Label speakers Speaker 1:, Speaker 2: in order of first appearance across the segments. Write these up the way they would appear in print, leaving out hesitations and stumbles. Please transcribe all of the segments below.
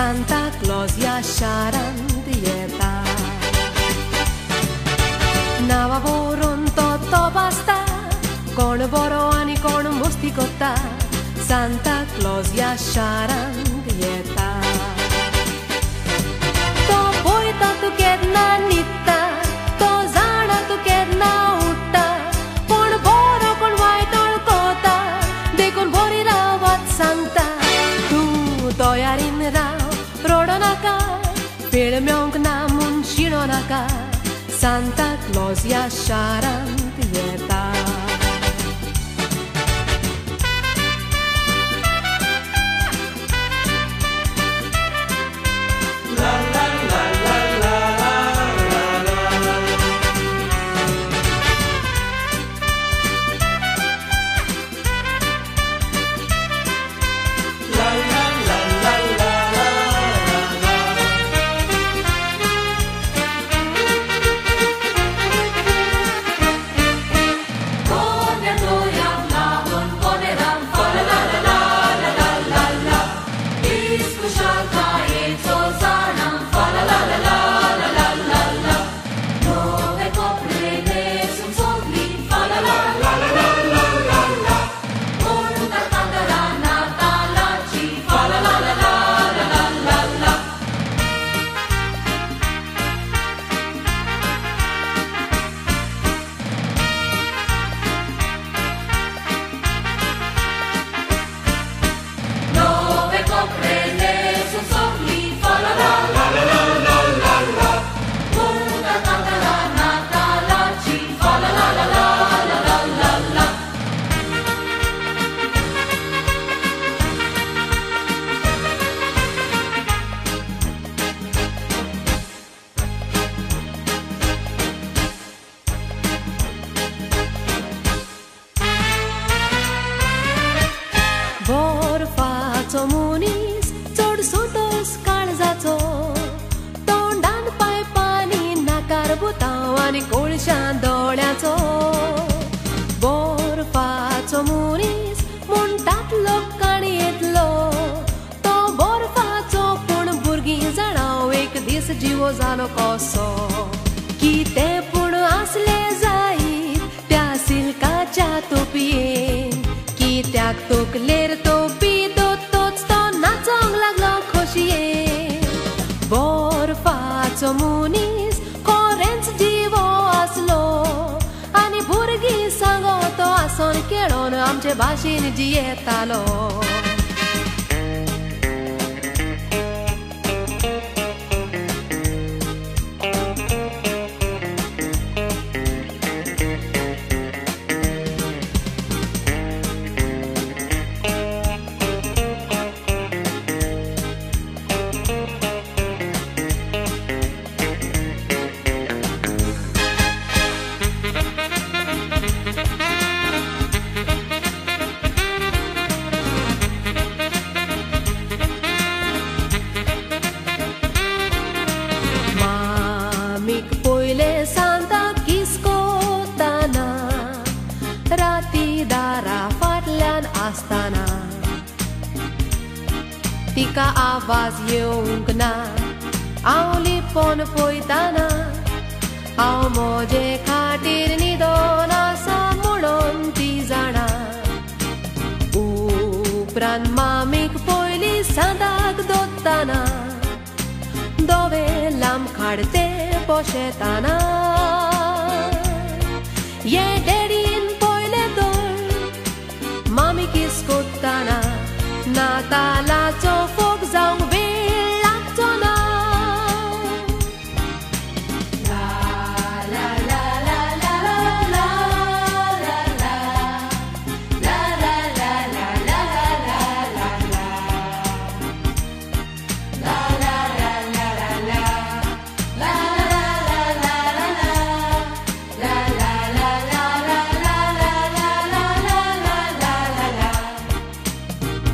Speaker 1: Santa Claus ह्या शारांत येता. नांवां बरोवन तो तपासता कोण बरो आनी कोण मस्ती करता. सांता क्लॉज ह्या शारांत येता. तो पळयता तूं केन्ना न्हिदता, तो जाणा तूं केन्ना उठ्ठा. कोण बरो कोण वायट वळखता, देखून बरी रावात सांगता. तूं तयारीन राव, रडो नाका, वेळ मेवंक ना म्हूण शिणो नाका. सांता क्लॉज ह्या शारांत येता. बर्फाचो मनीस चड सोतोस काळजाचो, तोंडान पायपांनी नाकार बुतांव आनी कोळशां दोळ्याचो. बर्फाचो मनीस म्हणटात लोक काणयेंतलो, तो बर्फाचो पूण भुरगीं जाणां एक दीस जिवो जालो कसो. कितें पूण आसलें जायत त्या सिल्काच्या तोपयेन, कित्याक तकलेर तोपी दोतोच तो नाचोंक लागलो खोशयेन. बर्फाचो मनीस खरेंच जिवो आसलो आनी भुरगीं सांगो तो आसोन खेळोन आमचे भाशेन जियेतालो. पयले सांता किस कोताना, राती दारा फाटल्यान आसतना, तिका आवाज येवंक ना, हांव लिपोन पळयतना, हांव म्हजे खाटीर न्हिदोन आसा म्हणून ती जाणा. उपरांत मामीक पयली सांताक दोत्ताना, दोवे लांब काडते पोशेताना. ये डॅडीन पयले तर मामी किस कोत्ताना, नातालाचो फोग जावंक वेळ लागचो ना.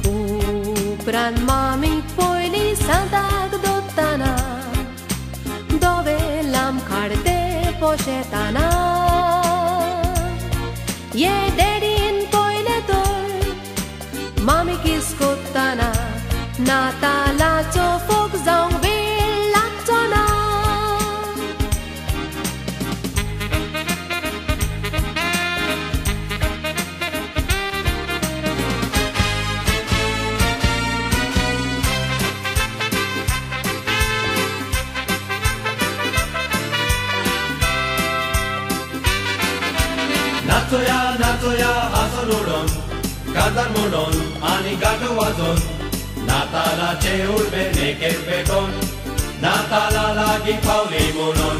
Speaker 1: उपरांत मामीक पयली सांताक दोत्ताना, दोवे लांब काडते पोशेताना. ये डॅडीन पयले तर मामी किस कोत्ताना, नातालाचो फोग
Speaker 2: नाचोया हांसोन उडोवन, काजार म्हणोन आनी गाटो वाजोवन, नातालाचे उर्बे नेकेर पेटोवन, नाताला लागीं पावली म्हणून.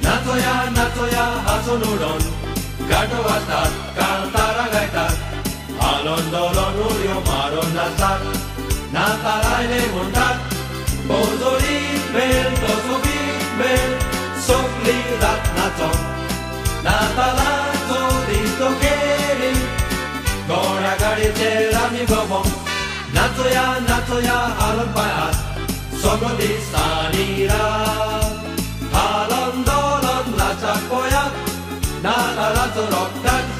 Speaker 2: नाचोया नाचोया हांसोन उडोवन, गाटो वाजतात, कांतारां गायतात, हालोन डोलोन उडयो मारून नाचतात, नाताल आयले म्हणटात. बोजोरी मेल तो सोबीत मेल, सगली रात नाचोंक, नातालाचो दीस तो खेरी, घोड्या गाडयेचेर आमी भोंवोंक. नाचोया नाचोया हालोन पांयात, सगळो दीस आनी रात, हालोन डोलोन नाचाक पळयात, नातालाचो रोखडाच.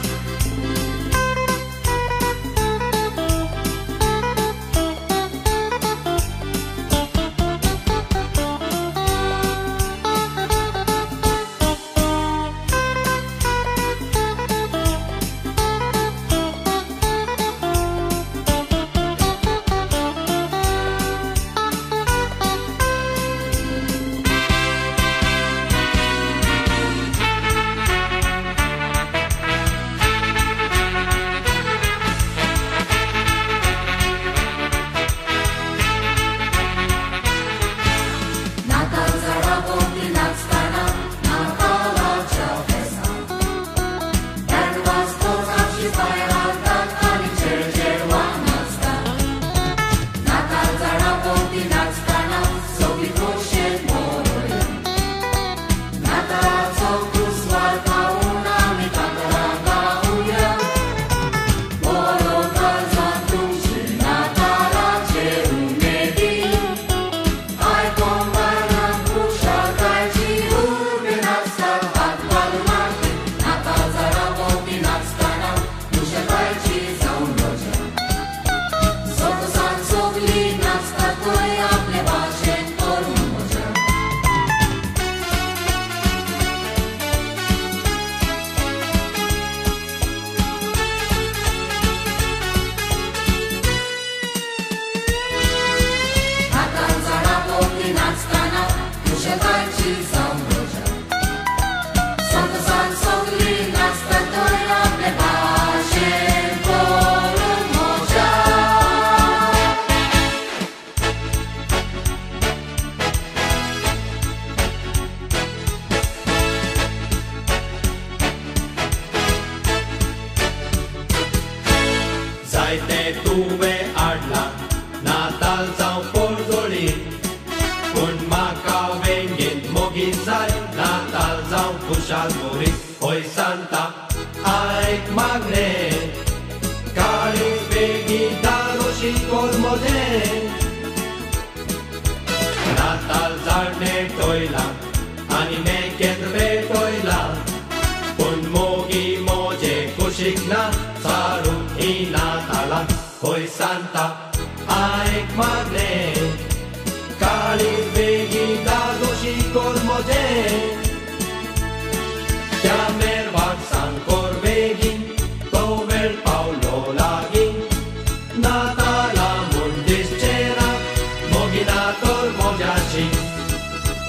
Speaker 2: जायते तुवें हाडला नाताल जावं पोरजोळी, पूण म्हाका वेंगेंत मोगी जाय, नाताल जावं खुशाल मोरी. होय सांता आयक मागणें, काळीज बेगी दारोशी कोर म्हजें. नाताल झाडणे टोयला आनी मेकेंत भेटोयला, पूण मोगी म्हजे कुशीक ना, सारू ही नातालां. होय सांता आयक मागणें, काळीज बेगी दादोशी कोर म्हजें. त्या मेरवाक सांग कोर बेगीन, तो वेळ पावलो लागीं, नातालां म्हूण दिसचें ना, मोगी ना तर म्हज्याशी.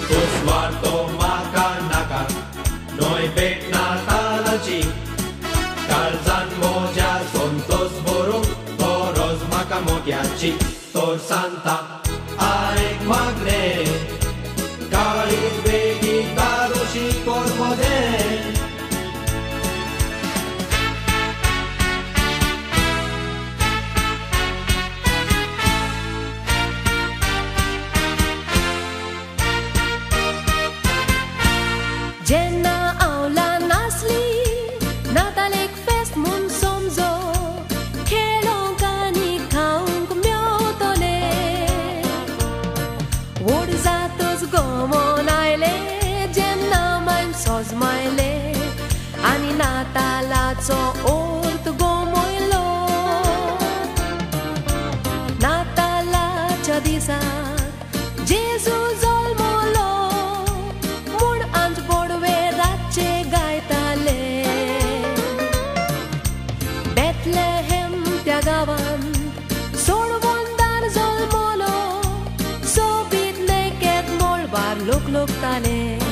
Speaker 2: कुसवार तो म्हाका नाका, न्हय भेट नातालाची, काळजान म्हज्या संतोस भरूंक गरज म्हाका मोग्याची. तर सांता आयक मागणें, काळीज बेगी दादोशी कोर म्हजें.
Speaker 1: जेन्ना हांव ल्हान आसली, नातालेक फेस्त म्हूण समजो, खेळोंक आनी खावंक मेवतलें. व्हड जातच गमोन आयलें, जेन्ना मायन सोजमायलें आनी नातालाचो अर्थ गमयलो. नातालाच्या दिसाक जेजू जल्मलो म्हूण आमचे बोडवे रातचे गायताले. बेथलेहेम त्या गांवांत सोडवंदार जल्मलो, सोबीत नेकेत मळबार लोक लोकताले.